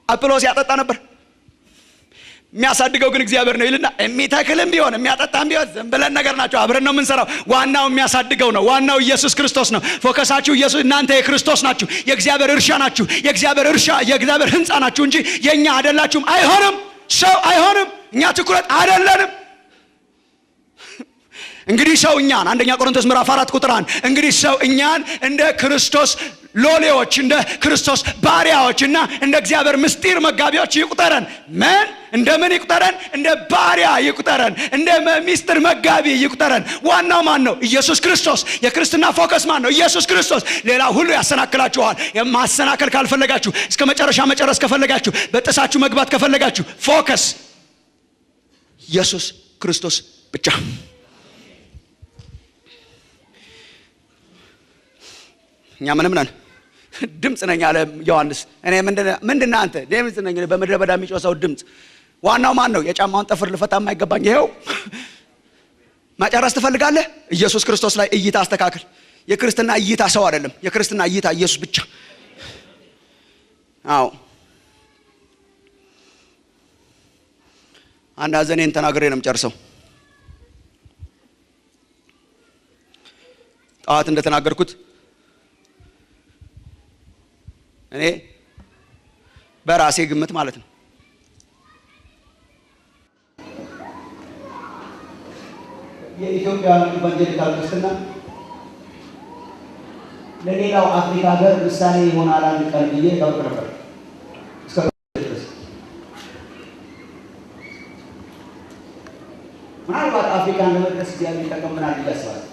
አጵሎስ ያጠጣ ነበር፣ የሚያሳድገው ግን እግዚአብሔር ነው ይልና የሚተክልም ቢሆን የሚያጠጣም ቢሆን ዝም ብለን ነገር ናቸው፣ አብረን ነው የምንሰራው። ዋናው የሚያሳድገው ነው። ዋናው ኢየሱስ ክርስቶስ ነው። Focus ኣችሁ ኢየሱስ። እናንተ የክርስቶስ ናችሁ፣ የእግዚአብሔር እርሻ ናችሁ፣ የእግዚአብሔር እርሻ የእግዚአብሔር ሕንፃ ናችሁ እንጂ የእኛ አይደላችሁም። አይሆንም፣ ሰው አይሆንም። እኛ ትኩረት አይደለንም። እንግዲህ ሰው እኛን፣ አንደኛ ቆሮንቶስ ምዕራፍ 4 ቁጥር 1፣ እንግዲህ ሰው እኛን እንደ ክርስቶስ ሎሌዎች፣ እንደ ክርስቶስ ባሪያዎች እና እንደ እግዚአብሔር ምስጢር መጋቢዎች ይቁጠረን። ምን እንደ ምን ይቁጠረን? እንደ ባሪያ ይቁጠረን፣ እንደ ምስጢር መጋቢ ይቁጠረን። ዋናው ማን ነው? ኢየሱስ ክርስቶስ። የክርስትና focus ማን ነው? ኢየሱስ ክርስቶስ። ሌላ ሁሉ ያሰናክላችኋል። የማሰናከል ካልፈለጋችሁ፣ እስከ መጨረሻ መጨረስ ከፈለጋችሁ፣ በጥሳችሁ መግባት ከፈለጋችሁ focus ኢየሱስ ክርስቶስ ብቻ። እኛ ምንም ነን። ድምፅ ነኝ አለ ዮሐንስ። እኔ ምንድን ነህ አንተ? ድምፅ ነኝ፣ በምድረ በዳ የሚጮህ ሰው ድምፅ። ዋናው ማን ነው? የጫማውን ጠፍር ልፈታ የማይገባኝ ይኸው። መጨረስ ትፈልጋለህ? ኢየሱስ ክርስቶስ ላይ እይታ አስተካክል። የክርስትና እይታ ሰው አይደለም። የክርስትና እይታ ኢየሱስ ብቻ። አዎ፣ አንድ ሀዘኔን ተናግሬ ነው የምጨርሰው። ጠዋት እንደተናገርኩት እኔ በራሴ ግምት ማለት ነው፣ የኢትዮጵያ evangelical ክርስትና ለሌላው አፍሪካ ሀገር ምሳሌ ይሆናል አንድ ቀን ብዬ እጠብቅ ነበር። እስከ ድረስ ምናልባት አፍሪካን ለመድረስ እግዚአብሔር ይጠቀምናል ብዬ አስባለሁ።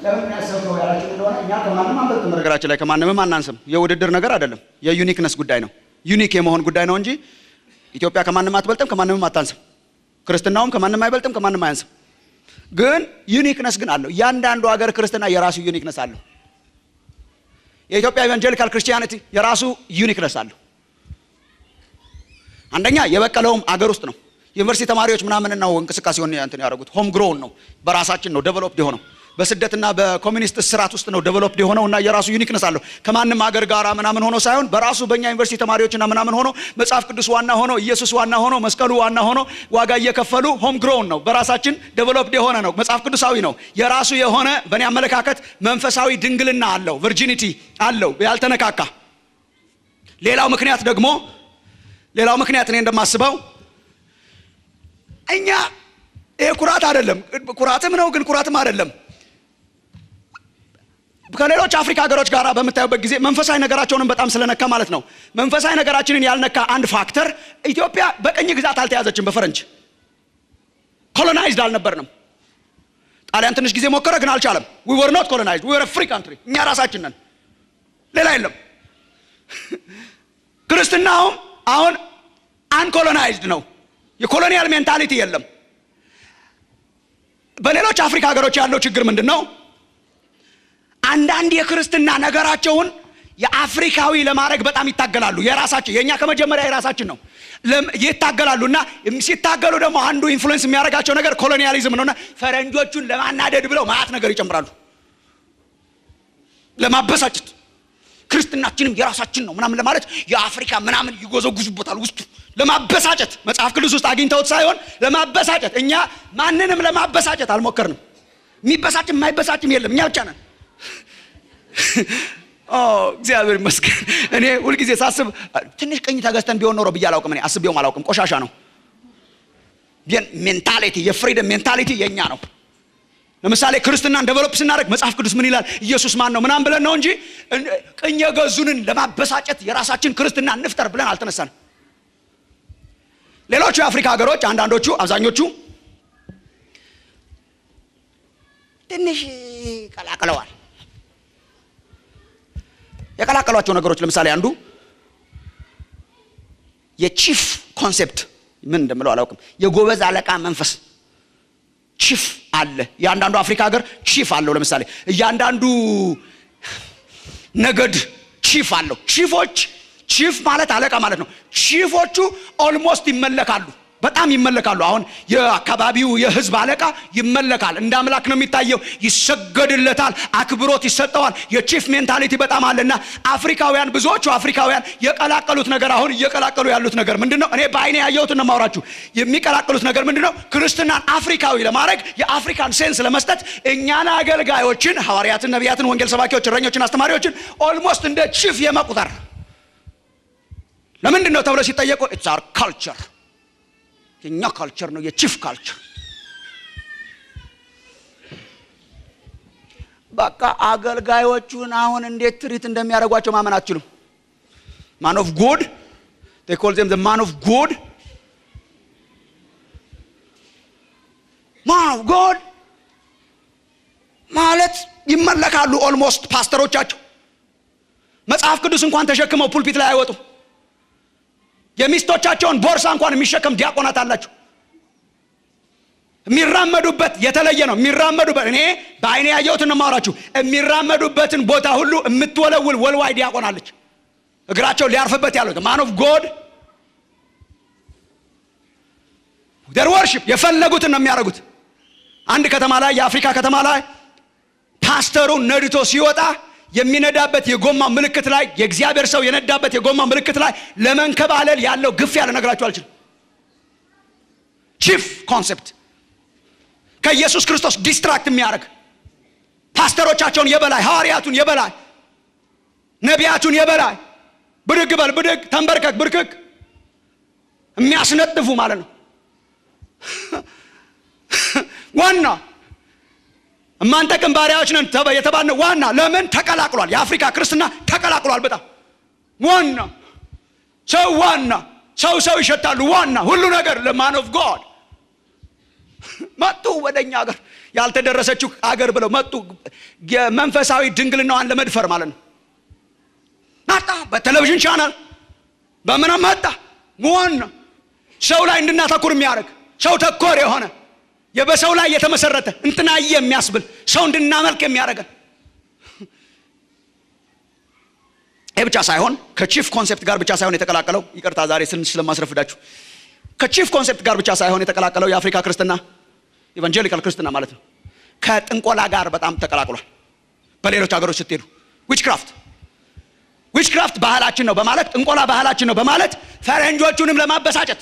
ለምን ያሰብከው ያላችሁ እንደሆነ እኛ ከማንም አንበልጥም። ነገራችን ላይ ከማንምም አናንስም። የውድድር ነገር አይደለም። የ uniqueness ጉዳይ ነው። Unique የመሆን ጉዳይ ነው እንጂ ኢትዮጵያ ከማንም አትበልጥም፣ ከማንምም አታንስም። ክርስትናውም ከማንም አይበልጥም፣ ከማንም አያንስም። ግን uniqueness ግን አለው። እያንዳንዱ ሀገር ክርስትና የራሱ uniqueness አለው። የኢትዮጵያ evangelical Christianity የራሱ uniqueness አለው። አንደኛ የበቀለውም አገር ውስጥ ነው። ዩኒቨርሲቲ ተማሪዎች ምናምን ነው እንቅስቃሴውን እንትን ያደረጉት። Home grown ነው፣ በራሳችን ነው developed የሆነው። በስደትና በኮሚኒስት ስርዓት ውስጥ ነው developed የሆነው እና የራሱ uniqueness አለው። ከማንም አገር ጋር ምናምን ሆኖ ሳይሆን በራሱ በእኛ ዩኒቨርሲቲ ተማሪዎችና ምናምን ሆኖ፣ መጽሐፍ ቅዱስ ዋና ሆኖ፣ ኢየሱስ ዋና ሆኖ፣ መስቀሉ ዋና ሆኖ፣ ዋጋ እየከፈሉ home grown ነው። በራሳችን developed የሆነ ነው። መጽሐፍ ቅዱሳዊ ነው። የራሱ የሆነ በእኔ አመለካከት መንፈሳዊ ድንግልና አለው፣ virginity አለው ያልተነካካ። ሌላው ምክንያት ደግሞ፣ ሌላው ምክንያት እኔ እንደማስበው እኛ፣ ይሄ ኩራት አይደለም፣ ኩራትም ነው ግን ኩራትም አይደለም። ከሌሎች አፍሪካ ሀገሮች ጋር በምታዩበት ጊዜ መንፈሳዊ ነገራቸውንም በጣም ስለነካ ማለት ነው። መንፈሳዊ ነገራችንን ያልነካ አንድ factor ኢትዮጵያ በቅኝ ግዛት አልተያዘችም። በፈረንጅ colonized አልነበርንም። ጣሊያን ትንሽ ጊዜ ሞከረ፣ ግን አልቻለም። We were not colonized, we were free country። እኛ ራሳችን ነን፣ ሌላ የለም። ክርስትናውም አሁን uncolonized ነው። የ colonial mentality የለም። በሌሎች አፍሪካ ሀገሮች ያለው ችግር ምንድን ነው? አንዳንድ የክርስትና ነገራቸውን የአፍሪካዊ ለማድረግ በጣም ይታገላሉ። የራሳቸው፣ የእኛ ከመጀመሪያ የራሳችን ነው፣ ይታገላሉ። እና ሲታገሉ ደግሞ አንዱ influence የሚያደርጋቸው ነገር colonialism ነውና ፈረንጆቹን ለማናደድ ብለው ማአት ነገር ይጨምራሉ። ለማበሳጨት፣ ክርስትናችንም የራሳችን ነው ምናምን ለማለት የአፍሪካ ምናምን ይጎዘጉዙበታል ውስጡ፣ ለማበሳጨት፣ መጽሐፍ ቅዱስ ውስጥ አግኝተውት ሳይሆን ለማበሳጨት። እኛ ማንንም ለማበሳጨት አልሞከርንም። የሚበሳጭም የማይበሳጭም የለም፣ እኛ ብቻ ነን። እግዚአብሔር ይመስገን። እኔ ሁልጊዜ ሳስብ ትንሽ ቅኝ ተገዝተን ቢሆን ኖሮ ብዬ አላውቅም። እኔ አስቤውም አላውቅም። ቆሻሻ ነው። ግን mentality፣ የ freedom mentality የእኛ ነው። ለምሳሌ ክርስትናን develop ስናደርግ መጽሐፍ ቅዱስ ምን ይላል፣ ኢየሱስ ማን ነው ምናምን ብለን ነው እንጂ ቅኝ የገዙንን ለማበሳጨት የራሳችን ክርስትና እንፍጠር ብለን አልተነሳንም። ሌሎቹ የአፍሪካ ሀገሮች አንዳንዶቹ፣ አብዛኞቹ ትንሽ ቀላቅለዋል። የቀላቀሏቸው ነገሮች ለምሳሌ አንዱ የ chief concept፣ ምን እንደምለው አላውቅም። የጎበዝ አለቃ መንፈስ፣ chief አለ። እያንዳንዱ አፍሪካ ሀገር chief አለው። ለምሳሌ እያንዳንዱ ነገድ chief አለው። Chief ኦች፣ chief ማለት አለቃ ማለት ነው። Chief ኦቹ almost ይመለካሉ። በጣም ይመለካሉ። አሁን የአካባቢው የህዝብ አለቃ ይመለካል፣ እንደ አምላክ ነው የሚታየው፣ ይሰገድለታል፣ አክብሮት ይሰጠዋል። የ chief mentality በጣም አለና አፍሪካውያን፣ ብዙዎቹ አፍሪካውያን የቀላቀሉት ነገር፣ አሁን እየቀላቀሉ ያሉት ነገር ምንድነው? እኔ በአይኔ ያየሁትን ነው የማወራችሁ። የሚቀላቀሉት ነገር ምንድነው? ክርስትናን አፍሪካዊ ለማድረግ፣ የአፍሪካን sense ለመስጠት እኛን አገልጋዮችን፣ ሐዋርያትን፣ ነቢያትን፣ ወንጌል ሰባኪዎች፣ እረኞችን፣ አስተማሪዎችን almost እንደ chief የመቁጠር። ለምንድን ነው ተብለው ሲጠየቁ it's our culture፣ የኛ culture ነው፣ የ chief culture። በቃ አገልጋዮቹን አሁን እንዴት treat እንደሚያደርጓቸው ማመን አትችሉም። Man of God, they call them the man of God, man of God ማለት ይመለካሉ። Almost ፓስተሮቻቸው መጽሐፍ ቅዱስ እንኳን ተሸክመው pulpit ላይ አይወጡም። የሚስቶቻቸውን ቦርሳ እንኳን የሚሸከም ዲያቆናት አላቸው። የሚራመዱበት የተለየ ነው። የሚራመዱበት፣ እኔ በአይኔ ያየሁትን ነው የማወራችሁ። የሚራመዱበትን ቦታ ሁሉ የምትወለውል ወልዋይ ዲያቆን አለች። እግራቸው ሊያርፍበት ያሉት man of God, their worship የፈለጉትን ነው የሚያደርጉት። አንድ ከተማ ላይ፣ የአፍሪካ ከተማ ላይ ፓስተሩ ነድቶ ሲወጣ የሚነዳበት የጎማ ምልክት ላይ፣ የእግዚአብሔር ሰው የነዳበት የጎማ ምልክት ላይ ለመንከባለል ያለው ግፊያ ልነግራችሁ አልችልም። Chief concept ከኢየሱስ ክርስቶስ distract የሚያደርግ፣ ፓስተሮቻቸውን የበላይ፣ ሐዋርያቱን የበላይ፣ ነቢያቱን የበላይ፣ ብድግ በል ብድግ፣ ተንበርከክ ብርክክ የሚያስነጥፉ ማለት ነው። ዋና እማንጠቅም ባሪያዎች ነን የተባልነው ዋና ለምን ተቀላቅሏል? የአፍሪካ ክርስትና ተቀላቅሏል። በጣም ዋና ሰው፣ ዋና ሰው፣ ሰው ይሸታሉ። ዋና ሁሉ ነገር ለ man of God መጡ። ወደኛ ሀገር ያልተደረሰችው አገር ብለው መጡ። የመንፈሳዊ ድንግልናዋን ለመድፈር ማለት ነው። መጣ በቴሌቪዥን ቻናል በምንም መጣ። ዋና ሰው ላይ እንድናተኩር የሚያደርግ፣ ሰው ተኮር የሆነ፣ የበሰው ላይ የተመሰረተ፣ እንትናየ የሚያስብል፣ ሰው እንድናመልክ የሚያደርገን። ይህ ብቻ ሳይሆን፣ ከ chief concept ጋር ብቻ ሳይሆን የተቀላቀለው፣ ይቅርታ ዛሬ ትንሽ ስለማስረፍዳችሁ፣ ከ chief concept ጋር ብቻ ሳይሆን የተቀላቀለው የአፍሪካ ክርስትና፣ evangelical ክርስትና ማለት ነው፣ ከጥንቆላ ጋር በጣም ተቀላቅሏል። በሌሎች ሀገሮች ስትሄዱ witchcraft፣ witchcraft ባህላችን ነው በማለት፣ ጥንቆላ ባህላችን ነው በማለት ፈረንጆቹንም ለማበሳጨት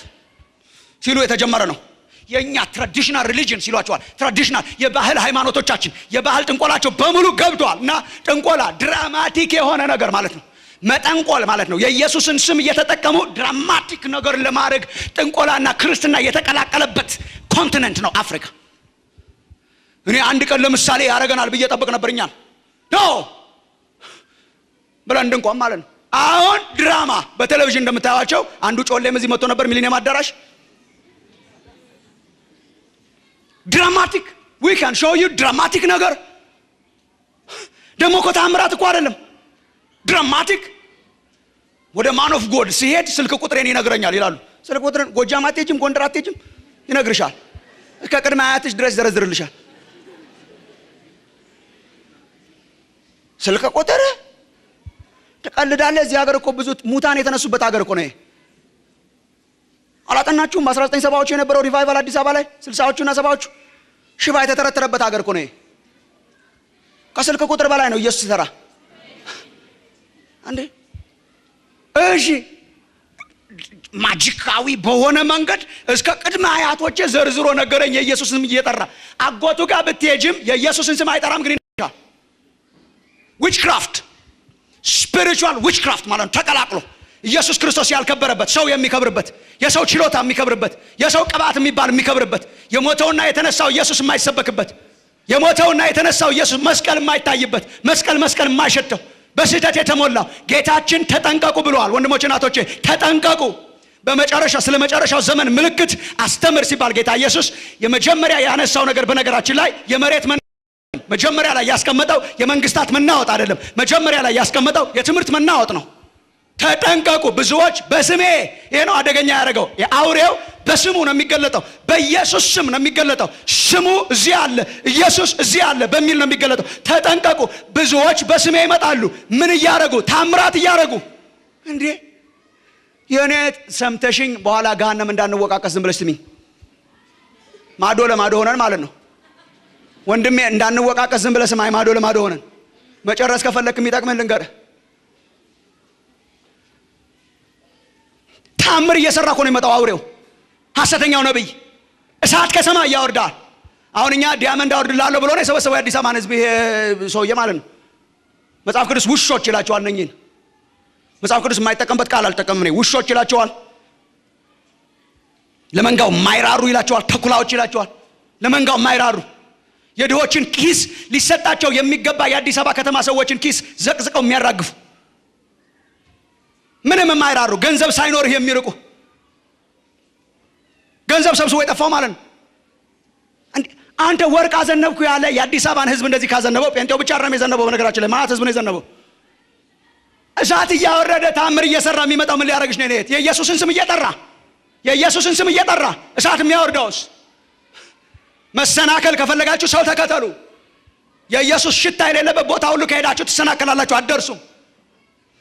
ሲሉ የተጀመረ ነው። የእኛ traditional religion ሲሏቸዋል። Traditional የባህል ሃይማኖቶቻችን፣ የባህል ጥንቆላቸው በሙሉ ገብተዋል እና ጥንቆላ dramatic የሆነ ነገር ማለት ነው። መጠንቆል ማለት ነው። የኢየሱስን ስም እየተጠቀሙ dramatic ነገር ለማድረግ ጥንቆላና ክርስትና የተቀላቀለበት continent ነው አፍሪካ። እኔ አንድ ቀን ለምሳሌ ያደርገናል ብዬ ጠብቅ ነበር። እኛን no ብለን እንድንቆም ማለት ነው። አሁን ድራማ በቴሌቪዥን እንደምታዩቸው አንዱ ጮሌም እዚህ መጥቶ ነበር ሚሊኒየም አዳራሽ። Dramatic, we can show you dramatic ነገር። ደግሞ እኮ ተአምራት እኮ አይደለም፣ dramatic። ወደ man of God ሲሄድ ስልክ ቁጥሬን ይነግረኛል ይላሉ። ስልክ ቁጥርን ጎጃም አትሄጂም፣ ጎንደር አትሄጂም፣ ይነግርሻል። እስከ ቅድመ አያትሽ ድረስ ይዘረዝርልሻል። ስልክ ቁጥር ትቀልዳለህ። እዚህ ሀገር እኮ ብዙ ሙታን የተነሱበት ሀገር እኮ ነው ይሄ። አላጠናችሁም? በ1970ዎቹ የነበረው revival አዲስ አበባ ላይ፣ 60ዎቹና 70ዎቹ ሽባ የተተረተረበት ሀገር እኮ ነው ይሄ። ከስልክ ቁጥር በላይ ነው ኢየሱስ ሲሰራ። አንዴ እሺ ማጂካዊ በሆነ መንገድ እስከ ቅድመ አያቶቼ ዘርዝሮ ነገረኝ። የኢየሱስን ስም እየጠራ አጎቱ ጋር ብትሄጅም የኢየሱስን ስም አይጠራም፣ ግን ይነግርሻል። Witchcraft, spiritual witchcraft ማለት ነው። ተቀላቅሎ ኢየሱስ ክርስቶስ ያልከበረበት፣ ሰው የሚከብርበት፣ የሰው ችሎታ የሚከብርበት፣ የሰው ቅባት የሚባል የሚከብርበት፣ የሞተውና የተነሳው ኢየሱስ የማይሰበክበት፣ የሞተውና የተነሳው ኢየሱስ መስቀል የማይታይበት፣ መስቀል መስቀል የማይሸተው፣ በስህተት የተሞላው። ጌታችን ተጠንቀቁ ብለዋል። ወንድሞች እናቶቼ ተጠንቀቁ። በመጨረሻ ስለ መጨረሻው ዘመን ምልክት አስተምር ሲባል ጌታ ኢየሱስ የመጀመሪያ ያነሳው ነገር፣ በነገራችን ላይ የመሬት መጀመሪያ ላይ ያስቀመጠው የመንግስታት መናወጥ አይደለም። መጀመሪያ ላይ ያስቀመጠው የትምህርት መናወጥ ነው። ተጠንቀቁ ብዙዎች በስሜ፣ ይሄ ነው አደገኛ ያደረገው። የአውሬው በስሙ ነው የሚገለጠው። በኢየሱስ ስም ነው የሚገለጠው። ስሙ እዚህ አለ፣ ኢየሱስ እዚህ አለ በሚል ነው የሚገለጠው። ተጠንቀቁ ብዙዎች በስሜ ይመጣሉ። ምን እያደረጉ? ታምራት እያደረጉ። እንዴ የኔ ሰምተሽኝ በኋላ ገሃነም እንዳንወቃቀስ ዝም ብለሽ ስሚኝ። ማዶ ለማዶ ሆነን ማለት ነው ወንድሜ፣ እንዳንወቃቀስ ዝም ብለህ ስማኝ። ማዶ ለማዶ ሆነን መጨረስ ከፈለክ የሚጠቅምህን ልንገርህ። ታምር እየሰራ እኮ ነው የመጣው አውሬው፣ ሐሰተኛው ነብይ እሳት ከሰማይ ያወርዳል። አሁን እኛ diamond አወርድልሃለሁ ብሎ ነው የሰበሰበው የአዲስ አበባን ህዝብ ይሄ ሰውዬ ማለት ነው። መጽሐፍ ቅዱስ ውሾች ይላቸዋል እነኝህን። መጽሐፍ ቅዱስ የማይጠቀምበት ቃል አልጠቀምም እኔ። ውሾች ይላቸዋል፣ ለመንጋው የማይራሩ ይላቸዋል፣ ተኩላዎች ይላቸዋል። ለመንጋው የማይራሩ የድሆችን ኪስ ሊሰጣቸው የሚገባ የአዲስ አበባ ከተማ ሰዎችን ኪስ ዘቅዝቀው የሚያራግፉ፣ ምንም የማይራሩ፣ ገንዘብ ሳይኖርህ የሚርቁ፣ ገንዘብ ሰብስቦ የጠፋው ማለት ነው። አንተ ወርቅ አዘነብኩ ያለ የአዲስ አበባን ህዝብ እንደዚህ ካዘነበው፣ ጴንጤው ብቻ አይደለም የዘነበው፣ በነገራችን ላይ ማለት ህዝብ ነው የዘነበው። እሳት እያወረደ ታምር እየሰራ የሚመጣው ምን ሊያደርግሽ ነው? የኢየሱስን ስም እየጠራ፣ የኢየሱስን ስም እየጠራ እሳት የሚያወርደውስ? መሰናከል ከፈለጋችሁ ሰው ተከተሉ። የኢየሱስ ሽታ የሌለበት ቦታ ሁሉ ከሄዳችሁ ትሰናከላላችሁ፣ አትደርሱም።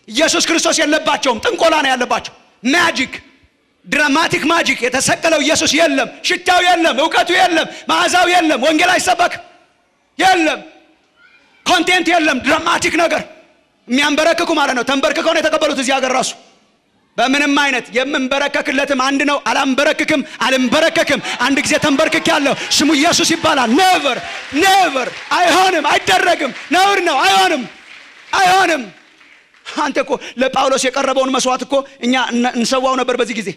ኢየሱስ ክርስቶስ የለባቸውም፣ ጥንቆላ ነው ያለባቸው። Magic፣ dramatic magic። የተሰቀለው ኢየሱስ የለም፣ ሽታው የለም፣ እውቀቱ የለም፣ መዓዛው የለም፣ ወንጌል አይሰበክ የለም፣ content የለም፣ dramatic ነገር የሚያንበረክኩ ማለት ነው። ተንበርክከው ነው የተቀበሉት እዚህ ሀገር ራሱ። በምንም አይነት የምንበረከክለትም አንድ ነው። አላንበረክክም፣ አልንበረከክም። አንድ ጊዜ ተንበርክኬያለሁ፣ ስሙ ኢየሱስ ይባላል። Never, never፣ አይሆንም፣ አይደረግም፣ ነውር ነው፣ አይሆንም፣ አይሆንም። አንተ እኮ ለጳውሎስ የቀረበውን መስዋዕት እኮ እኛ እንሰዋው ነበር በዚህ ጊዜ።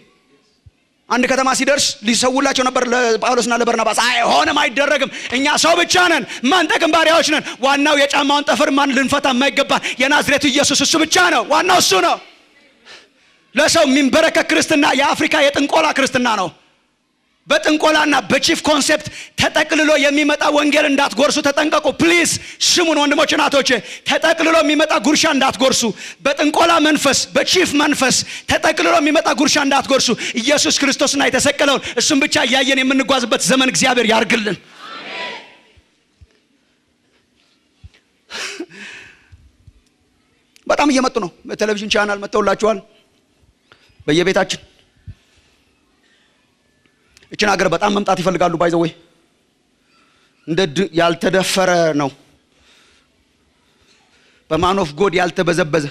አንድ ከተማ ሲደርስ ሊሰውላቸው ነበር ለጳውሎስና ለበርናባስ። አይሆንም፣ አይደረግም። እኛ ሰው ብቻ ነን፣ ማንጠቅም ባሪያዎች ነን። ዋናው የጫማውን ጠፍር ማን ልንፈታ የማይገባ የናዝሬቱ ኢየሱስ እሱ ብቻ ነው። ዋናው እሱ ነው። ለሰው የሚንበረከክ ክርስትና የአፍሪካ የጥንቆላ ክርስትና ነው። በጥንቆላና በ cheap concept ተጠቅልሎ የሚመጣ ወንጌል እንዳትጎርሱ ተጠንቀቁ። Please ስሙን ወንድሞች እናቶቼ፣ ተጠቅልሎ የሚመጣ ጉርሻ እንዳትጎርሱ። በጥንቆላ መንፈስ፣ በ cheap መንፈስ ተጠቅልሎ የሚመጣ ጉርሻ እንዳትጎርሱ። ኢየሱስ ክርስቶስና የተሰቀለውን እሱን ብቻ እያየን የምንጓዝበት ዘመን እግዚአብሔር ያርግልን። በጣም እየመጡ ነው። በቴሌቪዥን ቻናል መጥተውላችኋል። በየቤታችን እችን ሀገር በጣም መምጣት ይፈልጋሉ። By the way እንደ ያልተደፈረ ነው። በ man of God ያልተበዘበዘ፣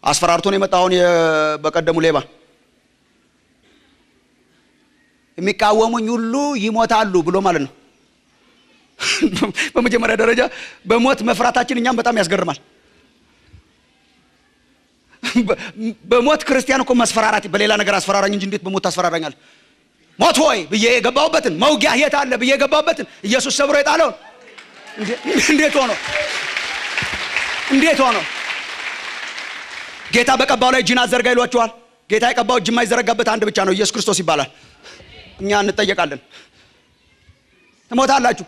አስፈራርቶ ነው የመጣው። አሁን በቀደሙ ሌባ የሚቃወሙኝ ሁሉ ይሞታሉ ብሎ ማለት ነው። በመጀመሪያ ደረጃ በሞት መፍራታችን እኛም በጣም ያስገርማል። በሞት ክርስቲያን እኮ መስፈራራት፣ በሌላ ነገር አስፈራራኝ እንጂ እንዴት በሞት ታስፈራራኛለህ? ሞት ሆይ ብዬ የገባሁበትን፣ መውጊያ የት አለ ብዬ የገባሁበትን፣ ኢየሱስ ሰብሮ የጣለውን እንዴት ሆኖ፣ እንዴት ሆኖ? ጌታ በቀባው ላይ እጅን አዘርጋ ይሏቸዋል። ጌታ የቀባው እጅ የማይዘረጋበት አንድ ብቻ ነው፣ ኢየሱስ ክርስቶስ ይባላል። እኛ እንጠየቃለን። ትሞታላችሁ።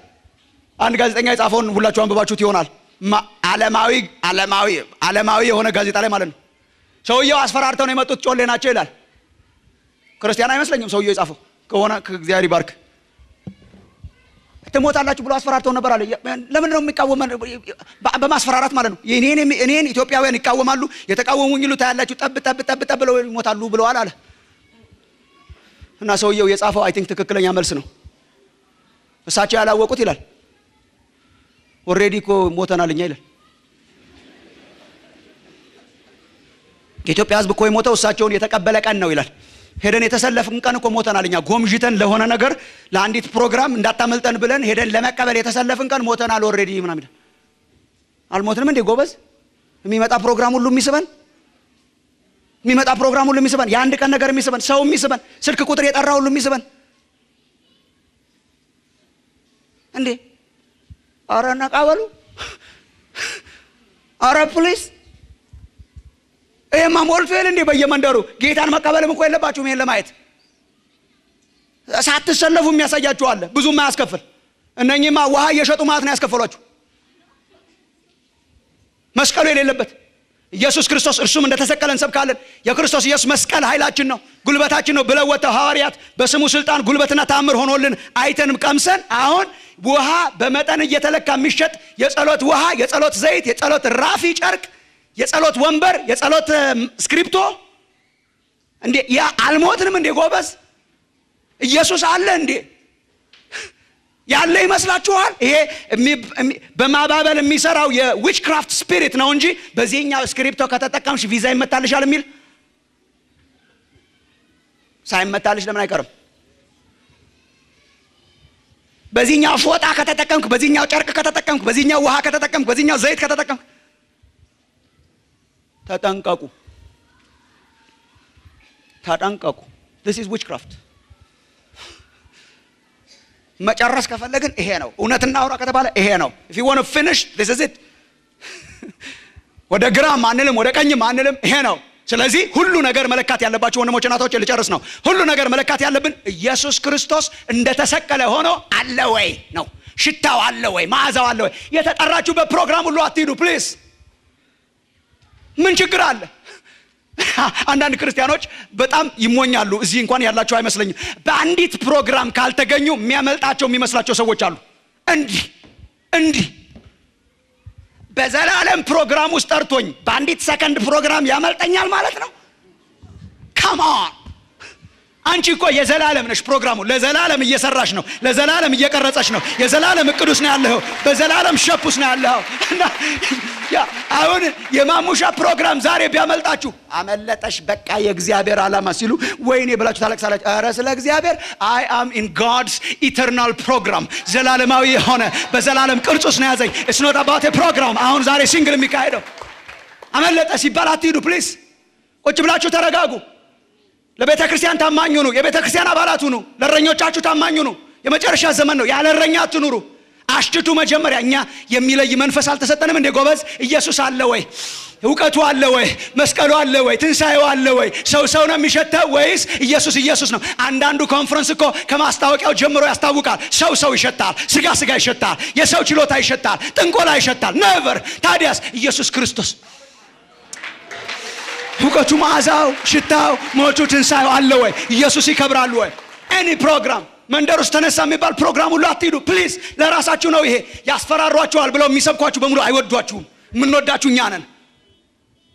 አንድ ጋዜጠኛ የጻፈውን ሁላችሁ አንብባችሁት ይሆናል። ዓለማዊ ዓለማዊ ዓለማዊ የሆነ ጋዜጣ ላይ ማለት ነው። ሰውየው አስፈራርተው ነው የመጡት፣ ጮሌ ናቸው ይላል። ክርስቲያን አይመስለኝም ሰውየው የጻፈው፣ ከሆነ እግዚአብሔር ይባርክ። ትሞታላችሁ ብሎ አስፈራርተው ነበር አለ። ለምንድን ነው የሚቃወመን? በማስፈራራት ማለት ነው። እኔን ኢትዮጵያውያን ይቃወማሉ፣ የተቃወሙኝ ሁሉ ታያላችሁ፣ ጠብ ጠብ ጠብ ጠብ ብለው ይሞታሉ ብለዋል አለ። እና ሰውየው የጻፈው I think ትክክለኛ መልስ ነው። እሳቸው ያላወቁት ይላል። Already እኮ ሞተናል እኛ ይላል። የኢትዮጵያ ሕዝብ እኮ የሞተው እሳቸውን የተቀበለ ቀን ነው ይላል። ሄደን የተሰለፍን ቀን እኮ ሞተናል እኛ። ጎምዥተን ለሆነ ነገር፣ ለአንዲት ፕሮግራም እንዳታመልጠን ብለን ሄደን ለመቀበል የተሰለፍን ቀን ሞተናል already ምናምን ይላል። አልሞትንም እንዴ ጎበዝ? የሚመጣ ፕሮግራም ሁሉ የሚስበን፣ የሚመጣ ፕሮግራም ሁሉ የሚስበን፣ የአንድ ቀን ነገር የሚስበን፣ ሰው የሚስበን፣ ስልክ ቁጥር የጠራ ሁሉ የሚስበን እንዴ? አረ ነቃ በሉ። አረ please። ይሄማ ሞልቶ የለ እንዴ በየመንደሩ? ጌታን መቀበልም እኮ የለባችሁም ይሄን ለማየት። ሳትሰለፉ የሚያሳያችሁ አለ፣ ብዙም አያስከፍል። እነኚህማ ውሃ እየሸጡ ማለት ነው ያስከፈሏችሁ። መስቀሉ የሌለበት ኢየሱስ ክርስቶስ፣ እርሱም እንደተሰቀለ እንሰብካለን። የክርስቶስ ኢየሱስ መስቀል ኃይላችን ነው፣ ጉልበታችን ነው ብለው ወጥተው ሐዋርያት በስሙ ስልጣን፣ ጉልበትና ታምር ሆኖልን አይተንም ቀምሰን አሁን ውሃ በመጠን እየተለካ የሚሸጥ የጸሎት ውሃ፣ የጸሎት ዘይት፣ የጸሎት ራፊ ጨርቅ፣ የጸሎት ወንበር፣ የጸሎት ስክሪፕቶ። እንዴ ያ አልሞትንም እንዴ ጎበዝ? ኢየሱስ አለ እንዴ? ያለ ይመስላችኋል? ይሄ በማባበል የሚሰራው የ witchcraft spirit ነው እንጂ በዚህኛው ስክሪፕቶ ከተጠቀምሽ ቪዛ ይመታልሻል የሚል ሳይመታልሽ ለምን አይቀርም? በዚህኛው ፎጣ ከተጠቀምክ፣ በዚህኛው ጨርቅ ከተጠቀምክ፣ በዚህኛው ውሃ ከተጠቀምክ፣ በዚህኛው ዘይት ከተጠቀምክ፣ ተጠንቀቁ፣ ተጠንቀቁ። This is witchcraft። መጨረስ ከፈለግን ይሄ ነው። እውነት እናውራ ከተባለ ይሄ ነው። If you want to finish, this is it። ወደ ግራም አንልም፣ ወደ ቀኝም አንልም፣ ይሄ ነው። ስለዚህ ሁሉ ነገር መለካት ያለባቸው ወንድሞች እናቶች፣ ልጨርስ ነው። ሁሉ ነገር መለካት ያለብን ኢየሱስ ክርስቶስ እንደተሰቀለ ሆኖ አለ ወይ ነው። ሽታው አለ ወይ? መዓዛው አለ ወይ? የተጠራችሁበት ፕሮግራም ሁሉ አትሂዱ please። ምን ችግር አለ? አንዳንድ ክርስቲያኖች በጣም ይሞኛሉ። እዚህ እንኳን ያላቸው አይመስለኝም። በአንዲት ፕሮግራም ካልተገኙ የሚያመልጣቸው የሚመስላቸው ሰዎች አሉ። እንዲህ እንዲህ በዘላለም ፕሮግራም ውስጥ ጠርቶኝ በአንዲት ሰከንድ ፕሮግራም ያመልጠኛል ማለት ነው? Come on፣ አንቺ እኮ የዘላለም ነሽ። ፕሮግራሙ ለዘላለም እየሰራሽ ነው። ለዘላለም እየቀረጸሽ ነው። የዘላለም እቅድ ውስጥ ነው ያለኸው። በዘላለም shape ውስጥ ነው ያለኸው። እና አሁን የማሙሻ ፕሮግራም ዛሬ ቢያመልጣችሁ አመለጠሽ በቃ የእግዚአብሔር ዓላማ ሲሉ ወይኔ ብላችሁ ታለቅሳላችሁ። ኧረ ስለ እግዚአብሔር፣ I am in God's eternal program። ዘላለማዊ የሆነ በዘላለም ቅርጽ ውስጥ ነው ያዘኝ። It's not about program። አሁን ዛሬ single የሚካሄደው አመለጠ ሲባል አትሂዱ please። ቁጭ ብላችሁ ተረጋጉ። ለቤተ ክርስቲያን ታማኝ ሁኑ። የቤተ ክርስቲያን አባላት ሁኑ። ለእረኞቻችሁ ታማኝ ሁኑ። የመጨረሻ ዘመን ነው። ያለ እረኛ አትኑሩ። አሽትቱ መጀመሪያ። እኛ የሚለይ መንፈስ አልተሰጠንም እንዴ ጎበዝ? ኢየሱስ አለ ወይ? እውቀቱ አለ ወይ? መስቀሉ አለ ወይ? ትንሣኤው አለ ወይ? ሰው ሰው ነው የሚሸተው ወይስ ኢየሱስ ኢየሱስ ነው? አንዳንዱ ኮንፈረንስ እኮ ከማስታወቂያው ጀምሮ ያስታውቃል። ሰው ሰው ይሸታል፣ ስጋ ስጋ ይሸታል፣ የሰው ችሎታ ይሸታል፣ ጥንቆላ ይሸታል። Never። ታዲያስ ኢየሱስ ክርስቶስ እውቀቱ፣ መዓዛው፣ ሽታው፣ ሞቱ፣ ትንሣኤው አለ ወይ? ኢየሱስ ይከብራል ወይ? Any program፣ መንደር ውስጥ ተነሳ የሚባል ፕሮግራም ሁሉ አትሂዱ please። ለራሳችሁ ነው ይሄ። ያስፈራሯችኋል ብለው የሚሰብኳችሁ በሙሉ አይወዷችሁም። የምንወዳችሁ እኛ ነን።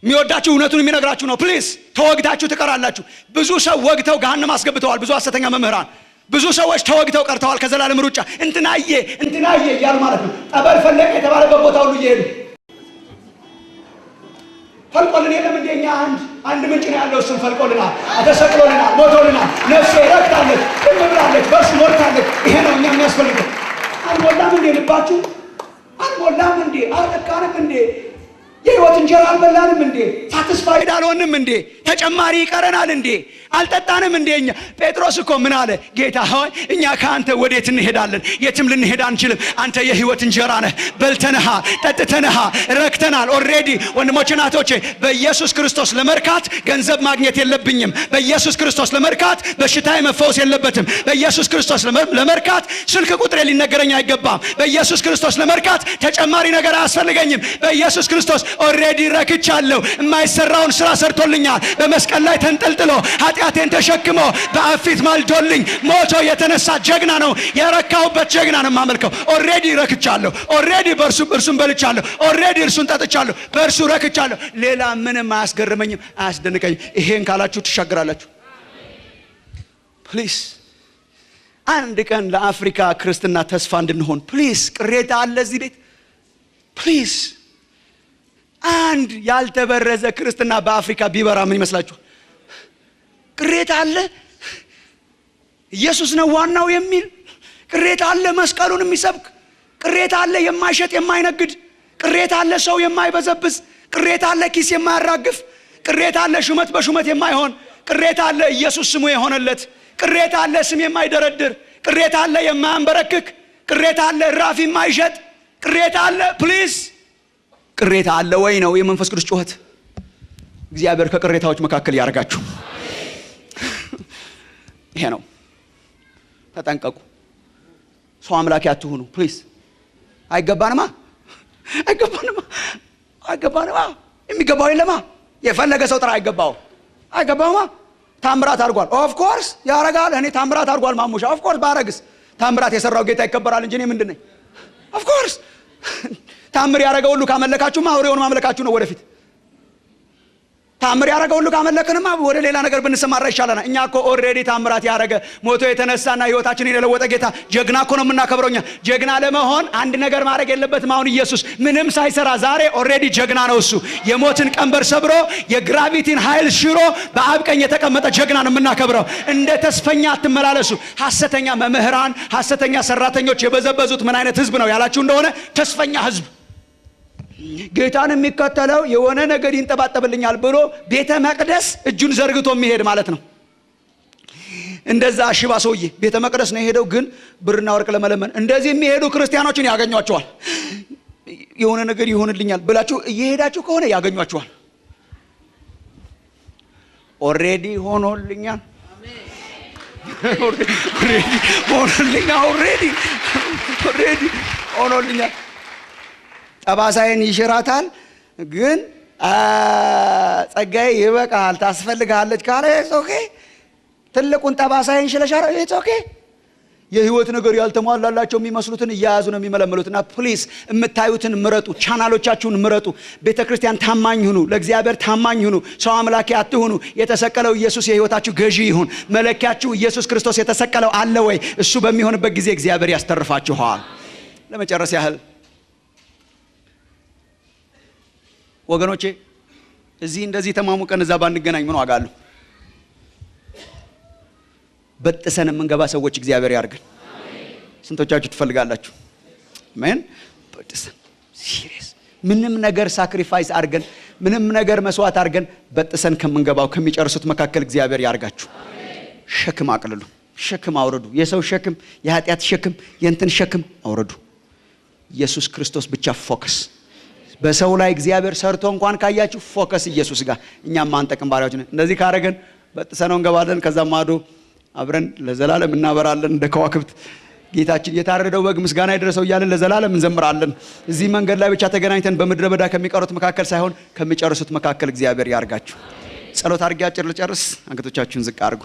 የሚወዳችሁ እውነቱን የሚነግራችሁ ነው። Please፣ ተወግታችሁ ትቀራላችሁ። ብዙ ሰው ወግተው ገሃነም አስገብተዋል። ብዙ ሐሰተኛ መምህራን፣ ብዙ ሰዎች ተወግተው ቀርተዋል ከዘላለም ሩጫ። እንትናዬ እንትናዬ እያሉ ማለት ነው። ጠበል ፈለቀ የተባለበት ቦታ ሁሉ እየሄዱ ፈልቆልን የለም እንደ እኛ አንድ ምንጭ ነው ያለው። እሱም ፈልቆልናል፣ ተሰቅሎልናል፣ ሞቶልናል። ነፍሴ ረክታለች፣ ጥም ብላለች፣ በእርሱ ሞልታለች። ይሄ ነው እኛ የሚያስፈልገው። አልሞላም እንዴ ልባችሁ? አልሞላም እንዴ? አልረካንም እንዴ? የህይወት እንጀራ አልበላንም እንዴ? Satisfied አልሆንም እንዴ? ተጨማሪ ይቀረናል እንዴ? አልጠጣንም እንዴ? እኛ ጴጥሮስ እኮ ምን አለ? ጌታ ሆይ፣ እኛ ከአንተ ወዴት እንሄዳለን? የትም ልንሄድ አንችልም። አንተ የህይወት እንጀራ ነህ። በልተንሃል፣ ጠጥተንሃል፣ ረክተናል። Already ወንድሞቼ እናቶቼ፣ በኢየሱስ ክርስቶስ ለመርካት ገንዘብ ማግኘት የለብኝም። በኢየሱስ ክርስቶስ ለመርካት በሽታዬ መፈወስ የለበትም። በኢየሱስ ክርስቶስ ለመርካት ስልክ ቁጥሬ ሊነገረኝ አይገባም። በኢየሱስ ክርስቶስ ለመርካት ተጨማሪ ነገር አያስፈልገኝም። በኢየሱስ ክርስቶስ already ረክቻለሁ። የማይሰራውን ስራ ሰርቶልኛል። በመስቀል ላይ ተንጠልጥሎ ኃጢአቴን ተሸክሞ በአብ ፊት ማልዶልኝ ሞቶ የተነሳ ጀግና ነው። የረካሁበት ጀግና ነው የማመልከው። Already ረክቻለሁ። Already በእርሱ እርሱን በልቻለሁ። Already እርሱን ጠጥቻለሁ። በእርሱ ረክቻለሁ። ሌላ ምንም አያስገርመኝም፣ አያስደንቀኝም። ይሄን ካላችሁ ትሻገራላችሁ። Please፣ አንድ ቀን ለአፍሪካ ክርስትና ተስፋ እንድንሆን please። ቅሬታ አለ እዚህ ቤት? Please፣ አንድ ያልተበረዘ ክርስትና በአፍሪካ ቢበራ ምን ይመስላችኋል? ቅሬታ አለ? ኢየሱስ ነው ዋናው የሚል ቅሬታ አለ? መስቀሉን የሚሰብክ ቅሬታ አለ? የማይሸጥ የማይነግድ ቅሬታ አለ? ሰው የማይበዘብዝ ቅሬታ አለ? ኪስ የማያራግፍ ቅሬታ አለ? ሹመት በሹመት የማይሆን ቅሬታ አለ? ኢየሱስ ስሙ የሆነለት ቅሬታ አለ? ስም የማይደረድር ቅሬታ አለ? የማያንበረክክ ቅሬታ አለ? ራፊ የማይሸጥ ቅሬታ አለ? Please፣ ቅሬታ አለ ወይ ነው የመንፈስ ቅዱስ ጩኸት። እግዚአብሔር ከቅሬታዎች መካከል ያርጋችሁ። ይሄ ነው። ተጠንቀቁ። ሰው አምላኪ አትሁኑ please። አይገባንማ፣ አይገባንማ፣ አይገባንማ። የሚገባው የለማ። የፈለገ ሰው ጥራ፣ አይገባው፣ አይገባውማ። ታምራት አድርጓል። Of course ያረጋል። እኔ ታምራት አድርጓል ማሙሻ። Of course ባረግስ ታምራት የሰራው ጌታ ይከበራል እንጂ እኔ ምንድን ነኝ? Of course ታምር ያደረገው ሁሉ ካመለካችሁማ አውሬውን ማምለካችሁ ነው። ወደፊት ታምር ያደረገ ሁሉ ካመለክንማ ወደ ሌላ ነገር ብንሰማራ ይሻለናል። እኛ እኮ already ታምራት ያደረገ፣ ሞቶ የተነሳና ህይወታችንን የለወጠ ጌታ፣ ጀግና እኮ ነው የምናከብረው። እኛ ጀግና ለመሆን አንድ ነገር ማድረግ የለበትም። አሁን ኢየሱስ ምንም ሳይሰራ ዛሬ already ጀግና ነው። እሱ የሞትን ቀንበር ሰብሮ፣ የ gravity ን ኃይል ሽሮ በአብ ቀኝ የተቀመጠ ጀግና ነው የምናከብረው። እንደ ተስፈኛ አትመላለሱ። ሐሰተኛ መምህራን፣ ሐሰተኛ ሰራተኞች የበዘበዙት ምን አይነት ህዝብ ነው ያላችሁ እንደሆነ ተስፈኛ ህዝብ። ጌታን የሚከተለው የሆነ ነገር ይንጠባጠብልኛል ብሎ ቤተ መቅደስ እጁን ዘርግቶ የሚሄድ ማለት ነው። እንደዛ ሽባ ሰውዬ ቤተ መቅደስ ነው የሄደው፣ ግን ብርና ወርቅ ለመለመን። እንደዚህ የሚሄዱ ክርስቲያኖችን ያገኟቸዋል። የሆነ ነገር ይሆንልኛል ብላችሁ እየሄዳችሁ ከሆነ ያገኟቸዋል። Already ሆኖልኛል፣ already ሆኖልኛል፣ already ሆኖልኛል። ጠባሳዬን ይሽራታል፣ ግን ጸጋዬ ይበቃል፣ ታስፈልግሃለች ካለ okay። ትልቁን ጠባሳዬን ሽለሻል፣ okay። የህይወት ነገር ያልተሟላላቸው የሚመስሉትን እየያዙ ነው የሚመለመሉት። እና please የምታዩትን ምረጡ፣ ቻናሎቻችሁን ምረጡ። ቤተ ክርስቲያን ታማኝ ሁኑ፣ ለእግዚአብሔር ታማኝ ሁኑ። ሰው አምላኪ አትሁኑ። የተሰቀለው ኢየሱስ የህይወታችሁ ገዢ ይሁን። መለኪያችሁ ኢየሱስ ክርስቶስ የተሰቀለው አለ ወይ? እሱ በሚሆንበት ጊዜ እግዚአብሔር ያስተርፋችኋል። ለመጨረስ ያህል ወገኖቼ፣ እዚህ እንደዚህ ተማሙቀን እዛ ባንገናኝ ምን ዋጋ አለው? በጥሰን የምንገባ ሰዎች እግዚአብሔር ያርገን። ስንቶቻችሁ ትፈልጋላችሁ? አሜን። በጥሰን serious ምንም ነገር sacrifice አድርገን፣ ምንም ነገር መስዋዕት አድርገን በጥሰን ከምንገባው ከሚጨርሱት መካከል እግዚአብሔር ያርጋችሁ። ሸክም አቅልሉ፣ ሸክም አውርዱ። የሰው ሸክም፣ የኃጢአት ሸክም፣ የእንትን ሸክም አውርዱ። ኢየሱስ ክርስቶስ ብቻ focus። በሰው ላይ እግዚአብሔር ሰርቶ እንኳን ካያችሁ focus ኢየሱስ ጋር። እኛም ማንጠቅም ባሪያዎች ነን። እንደዚህ ካረገን በጥሰነው እንገባለን። ከዛም ማዶ አብረን ለዘላለም እናበራለን እንደ ከዋክብት። ጌታችን የታረደው በግ ምስጋና ይድረሰው እያለን ለዘላለም እንዘምራለን። እዚህ መንገድ ላይ ብቻ ተገናኝተን በምድረ በዳ ከሚቀሩት መካከል ሳይሆን ከሚጨርሱት መካከል እግዚአብሔር ያርጋችሁ። ጸሎት አድርጌ አጭር ልጨርስ። አንገቶቻችሁን ዝቅ አድርጉ።